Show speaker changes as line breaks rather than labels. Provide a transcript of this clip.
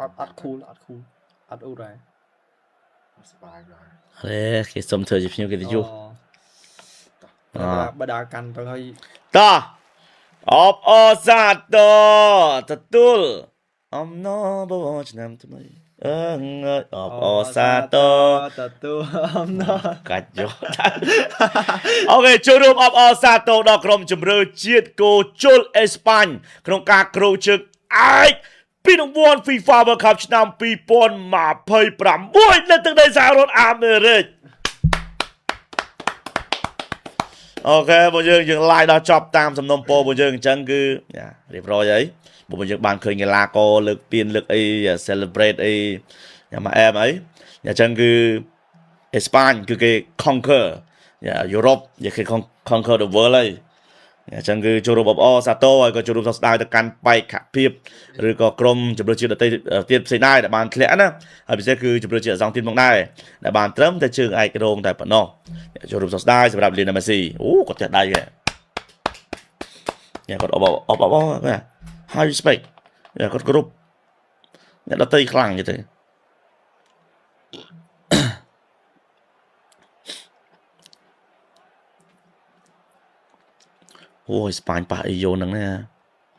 អត់អត់ cool អត់ cool អត់អ៊ូរ៉ា
សប្បាយដែរ
អរេគេសុំធ្វើជាភ្ញៀវកិត្តិយស
អូបើដើរកាន់ទៅហើយ
តោះអបអរសាទរទទួលអំណរបវរឆ្នាំថ្មីអើងើយអបអរសាទរ
ទទួលអំណរ
កាច់យកអូខេចូលរួមអបអរសាទរដល់ក្រុមជម្រើសជាតិគោជុលអេស្ប៉ាញក្នុងការគ្រោងជើងឯកពីរង្វាន់ FIFA World Cup ឆ្នាំ2026នៅទឹកដីសហរដ្ឋអាមេរិកអូខេបងយើងយើង live ដល់ចប់តាមសំណុំពរបងយើងអញ្ចឹងគឺយ៉ារៀបរយហើយបងយើងបានឃើញកីឡាករលើកពានលើកអី celebrate អីញ៉ាំមកអែមអីអញ្ចឹងគឺ អេស្ប៉ាញគឺគេ conquer យ៉ាយុរ៉ុបយ៉ាគេ conquer the world ហើយអញ្ចឹងគឺចូលរួមអបអរសាទរហើយក៏ចូលរួមសោកស្ដាយទៅកាន់បេក្ខភាពឬក៏ក្រុមជម្រើសជាតិដទៃទៀតផ្សេងដែរដែលបានធ្លាក់ណាហើយពិសេសគឺជម្រើសជាតិអាសង់ទីនផងដែរដែលបានត្រឹមតែជើងឯករងតែប៉ុណ្ណោះចូលរួមសោកស្ដាយសម្រាប់លីណាមេស៊ីអូគាត់ចេះដៃហ៎យ៉ាគាត់អបអបអបអ high respect យ៉ាគាត់គ្រប់អ្នកដទៃខ្លាំងទេ អូយស្ប៉ាញប៉ះអីយោហ្នឹងណា